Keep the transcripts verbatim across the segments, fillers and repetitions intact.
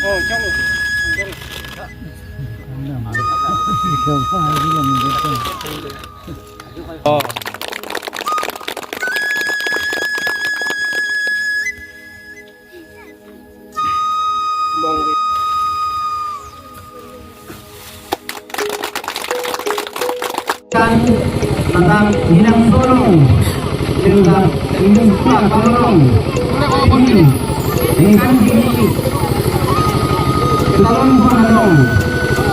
Tentang Minang Solong, tentang Minang Solong, ini kan di Talon Panadong,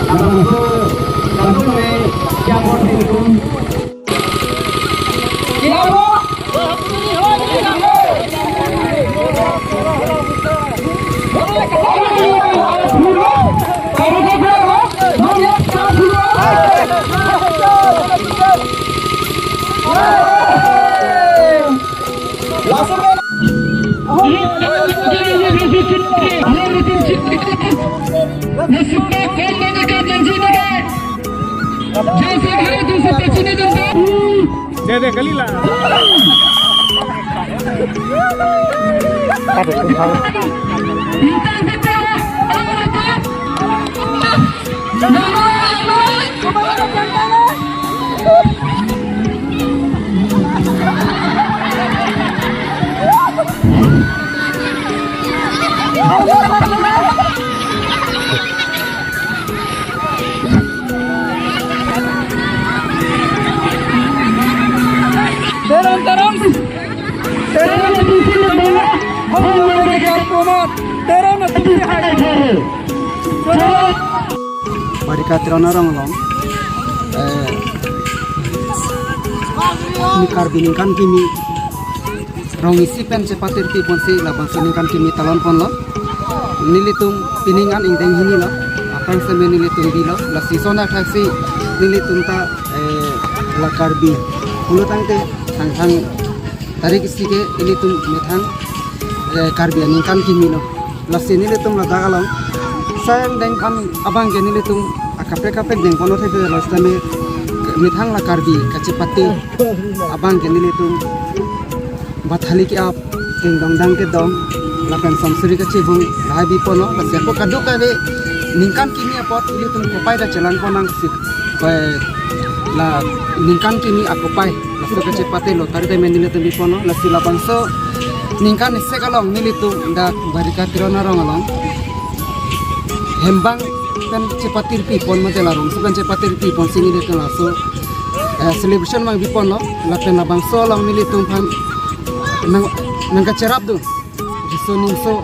abang so, abang so, eh, siapa sih itu? Dede, kalila. Terang, terang. Terang, terang. Terang, terang. Barika Teron arong along, eh, ni Karbi ningkan kimi rong isi pen chepatirpi ponsi labangso ningkan kimi talon ponlo. Nelitum pining an ingdeng hini lo, aphrang seme nelitum bilo, lasi son athaksi nelitum ta, eh, la Karbi pulo tangte, thang thang tarik isi ke ilitum methang, eh, Karbi aningkan kimi lo. Lasi nelitum ladak along sang deng an abang ke nelitum akaprek kaprek deng pon othe lo sitame methang la Karbi kachepate abang ke nelitum bathali ke-ap, kengdong dang kedong, lapen samsuri kachibung lahai bi ponlo. Lasi ako kadokave ningkan kimi apot ilitum kopai ta chelang pon nangsi, eh, la ningkan kimi akopai laso kachepate lo tari dai men nelitum bi ponlo. Lasi labangso ningkan isi along nelitum dak Barika Teron arong along hembang pen chepatirpi pon mate la rong isi pen chepatirpi ponsi nelitum laso, eh, celebration abang bi ponlo. Lapen labangso along nelitum aphan nang, nangkacherapdun riso nimso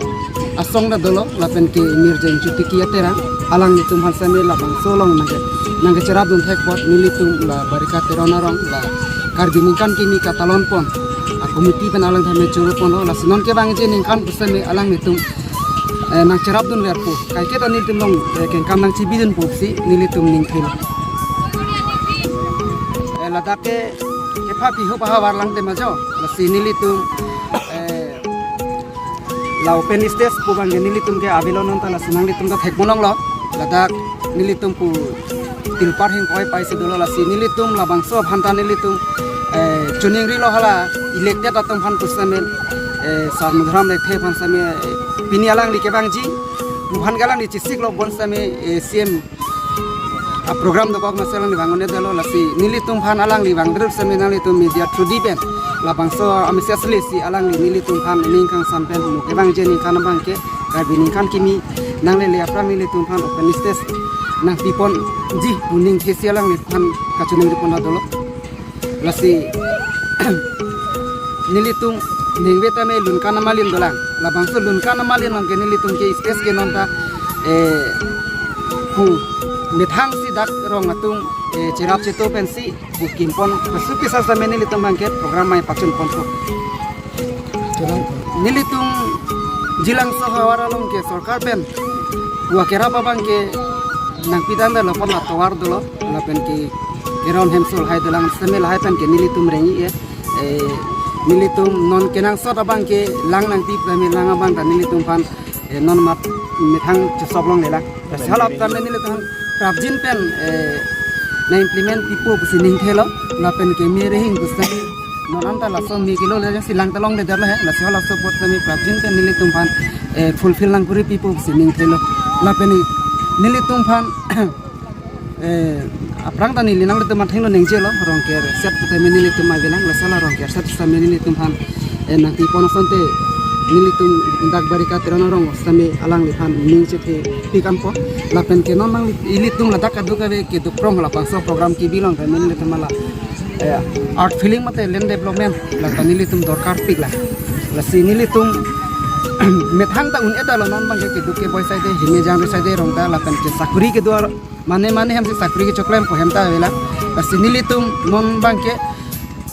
asong ta dolo, lapen ke Mirjeng Chutiki Aterang, alanglitum aphan seme labangso along nangke, nangkacherapdun thek apot nelitum la Barika Teron arong la Karbi ningkan kimi katalon pon akomiti pen alang tame choro ponlo. Lasi non kevangji aningkan pu seme alanglitum, eh, nangcherapdun verpo, kaike ta nelitum along, eh, kengkam nangchibidunpo pusi nelitum ningthelo. Eh, ladak ke kepha pihu pahavar lang te majo, lasi nelitum, eh, la open stage pu abang ke nelitum ke avelo non ta, lasi nanglitum ta thek monong lo. Ladak nelitum pu tilpar hing koi pai si dolo, lasi nelitum labangso aphan ta nelitum, eh, chuning rilo hala elected atum aphan pu seme, eh, Sar Madhuram Lekthe aphan seme, eh, pini alangli kevangji pu aphan ke alangli chesik lo bon seme, eh, C M a program dokok masi alangli vangnon-et dolo, lasi nelitum aphan alangli vangdrup seme nanglitum media through di pen labangso amisi asli si alangli nelitum aphan ning kangsam pen mo kevangji aningkan abang ke Karbi ningkan kimi nanglele aphrang nelitum aphan open stage nangpi ponji pu ningthe si alangliphan kachiningri pon dolo. Lasi nelitum ningve tame Lunkan Amalin dolang. Labangso Lunkan Amalin along ke nelitum ke stage ke non ta, eh, pu methang si dak rong atum, eh, cherap cheto pensi pu kim pon, pasu pisa seme nelitum abang ke program mai pachun ponpo. Nelitum Jilangso havar along ke sorkar pen pu akerap abang ke nangpidam lo pon la tovar dolo, lapen ke Kiron Hemso lahai dolang seme lahai pen ke nelitum rengji e. Eh, nelitum non kenangsot abang ke lang nangpi kami lang abang ta nelitum aphan, eh, non mat methang chesop longlelang. Lasi halap tame nelitum prapjin pen, eh, na-implement pipo pusi ningthelo, lapen ke me rehing pusi non anta laso me kilo le si lang ta longledetlo he, lasi halaso apot tame prapjin pen nelitum aphan, eh, fulfill nangkuri pipo pusi ningthelo. Lapen nelitum aphan eh, aphrang ta neli nanglitum athengno ningjelo, Rongker set tame nelitum avelang, lasi la Rongker set tame nelitum aphan eh, nangpipon asonte nelitum dak Barika Teron arong tame alangliphan ning chethe pikampo. Lapen ke non nang ilitum ladak kadokave keduk prong labangso program kebi along tame nelitum la eh, art feeling mate land development la ta nelitum dorkar pik la. Lasi nelitum methang ta un-e ta lo, non abangke keduk keboi saide, hime jangre saide rong ta, lapen ke sakuri kedo ar-, mane mane hem si sakuri kechoklempo hem ta avela. Lasi nelitum non abangke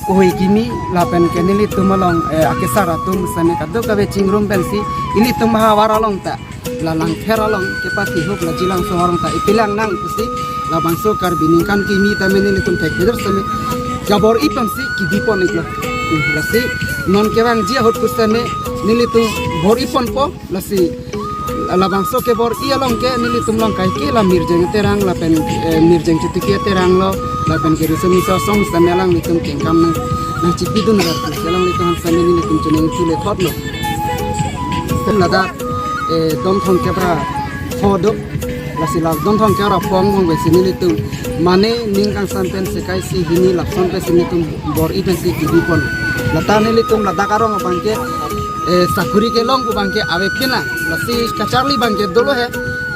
kohoi kimi lapen ke nelitum along eh, akesar atum sitame kadokave chingrum pensi ilitum havar along ta, la Langpher along kepatihuk la Jilangso arong ta ipelang nang pusi labangso Karbi ningkan kimi tame nelitum thekbidor sitame kabor-i pensi kebipon iklo. Hmm, lasi non kevangji ahut pusitame nelitum bor-iponpo, lasi labangso kebor-i along ke nelitum along kaike la Mirjeng Terang lapen eh, Mirjeng Chotiki Terang lo, lapen ke Riso Miso Asong sitame alanglitum kengkam nang nangchipidun rar pusi alanglitum sitame nelitum chuning chule thotlo. Sitame ladak eh, Domthong Kebra pho do. Lasi la Domthong Kebra pho angbong pensi nelitum mane ning kangsam pen sekai isi hini lapuson pensi nelitum bor-i pensi kebipon. La ta nelitum ladak arong abangke eh, sakuri kelong pu abangke avepin na. Lasi kacharli abangke dolo he.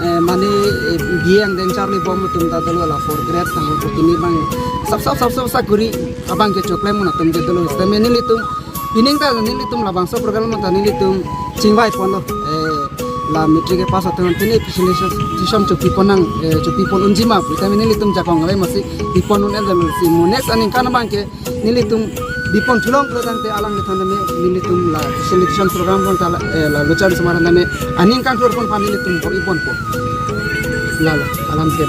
Eh, mane eh, B A angdeng charlibom atum ta dolo, la fourth grade tangho putini abang sap sap sap sap sakuri abangke choklem atum ke dolo. Sitame nelitum pining ta nelitum labangso program ta nelitum chingvaiponlo. Eh, la matric kepass atum pine facilitation chopipon nang, eh, chopipon unji ma pu tame nelitum jakong kave masi pipon un-edetlo, si mo next aningkan abangke nelitum bipon thulong pulo tangte alangliphan tame nelitum la selection program pon ta la, eh, la Luchari Asomar tame aningkan thurpon aphan nelitum bor-iponpo. Lalo alam ke